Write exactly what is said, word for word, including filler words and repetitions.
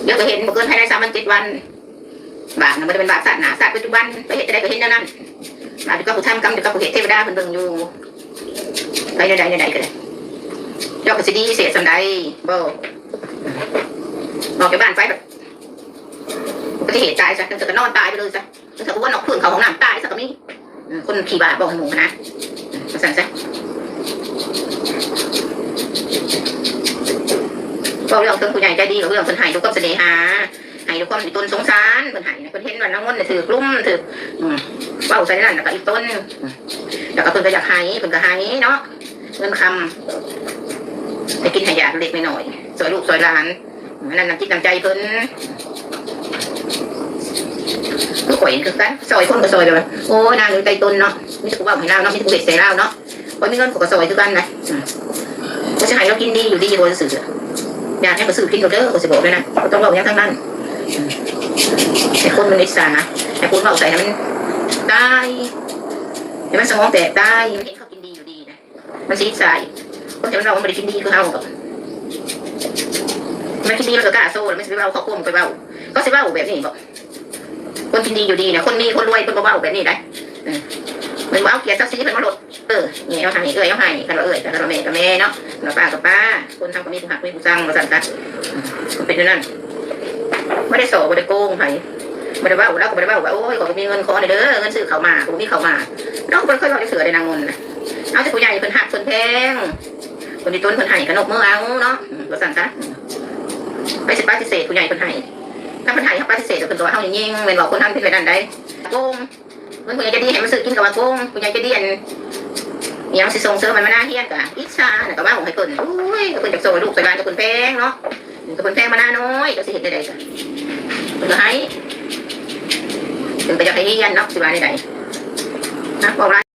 ดี๋ยวก็เห็นบ่เกินภายในสามวันเจ็ดวัน บาปนะบ่ได้เป็นบาปชาติหน้า ชาติปัจจุบัน ไปเฮ็ดจั่งใดก็เห็นแนวนั้น บาปอยู่กับผู้ทำ กรรมอยู่กับผู้เฮ็ด เทวดาเพิ่นเบิ่งอยู่ ไปแนวใดแนวใดก็ได้ เจ้าก็สิดีเสียส่ำใด บ่ ออกจากบ้านไปแบบ อุบัติเหตุตายซะ จั่งซั้นก็นอนตายไปเลยซะ จั่งซั้นก็วนออกคืนเข้าห้องน้ำตายซะก็มี อืม คนขี้บ้าบ่ให้หมู่นะ อืม จั่งซั้นซะ เว้าเรื่องเทิงผู้ใหญ่ใจดี ก็เรื่องเพิ่นให้ด้วยความเสน่หา ให้ด้วยความอีตนสงสาร เพิ่นให้นะ เพิ่นเห็นว่านางมนต์น่ะถืกลุ่ม ถืก อืม เว้าใส่นั่น แล้วก็อีตน อืม แล้วก็เพิ่นก็อยากให้ เพิ่นก็ให้เนาะ เงินคำ ให้กินให้อยากเล็กน้อย ซ่อยลูกซ่อยหลาน อันนั้นน้ำจิตน้ำใจเพิ่น คือข่อยคือกัน ซ่อยคนก็ซ่อยแบบว่า โอ้ย นางอยู่ไกลตนเนาะ มีแต่ผู้เว้าให้ลาวเนาะ มีแต่ผู้เฮ็ดใส่ลาวเนาะ ข่อยมีเงินข่อยก็ซ่อยคือกันนะ อืม ก็สิให้ลาวกินดีอยู่ดี บ่ซื่อๆ อยากหยังก็ซื้อกินโลดเด้อ ข่อยสิบอกเลยนะ บ่ต้องเว้าหยังทั้งนั้น อืม ให้คนมันอิจฉา ให้คนเว้าใส่ให้มันตาย ให้มันสมองแตกตาย มันเห็นเขากินดีอยู่ดีนะ มันสิอิจฉาอีก คนที่มันเว้ามันบ่ได้กินดีคือเฮาดอก มันกินดีมันก็กล้าโซ่ แล้วมันสิไปเว้าครอบครัวมันไปเว้า เขาสิเว้าแบบนี้บ่ คนกินดีอยู่ดีเนี่ย คนมีคนรวยเพิ่นบ่เว้าแบบนี้ได้ อืม มันบ่เอาเกียรติศักดิ์ศรีเพิ่นมาโลด เออ แม่เอาให้ เอื้อยเอาให้ คันว่าเอื้อย คันว่าแม่ก็แม่เนาะ คันว่าป้าก็ป้า คนเฮาก็มีผู้ฮักมีผู้ซัง ว่าซั่นซะ อืม มันเป็นแนวนั้น บ่ได้ส่อ บ่ได้โกงไผ บ่ได้เว้า ลาวก็บ่ได้เว้าว่า โอ้ย ข้อยก็มีเงินขอแหน่เด้อ เงินซื้อข้าวหมาก ข้อยบ่มีข้าวหมาก ลาวก็บ่ได้เคยเว้าจักเทื่อเด้ นางมนต์น่ะ เอาแต่ผู้ใหญ่เพิ่นฮักเพิ่นแพง คนที่ต้นเพิ่นให้ก็นบมือเอาเนาะ อืม ว่าซั่นซะ อืม ไปสิปฏิเสธผู้ใหญ่เพิ่นให้ ถ้าเพิ่นให้เฮาปฏิเสธ เพิ่นก็ว่าเฮานี่ยิง แม่นบ่ คนเฮาเป็นแบบนั้นได้ โกง เงินผู้ใหญ่ใจดีให้มาซื้อกินก็ว่าโกง ผู้ใหญ่ใจดีอัน อิหยังสิส่งเสริมให้มานาเฮียนก็อิจฉาน่ะ ก็เว้าให้เพิ่น โอ้ย เพิ่นอยากส่งให้ลูกไปบ้าน แต่เพิ่นแพงเนาะ อืม แต่เพิ่นแพงมานาน้อย จักสิเฮ็ดได้ใดก็ เพิ่นก็ให้ เพิ่นก็อยากให้เฮียนเนาะ สิว่าแนวใด นะ เว้าหลาย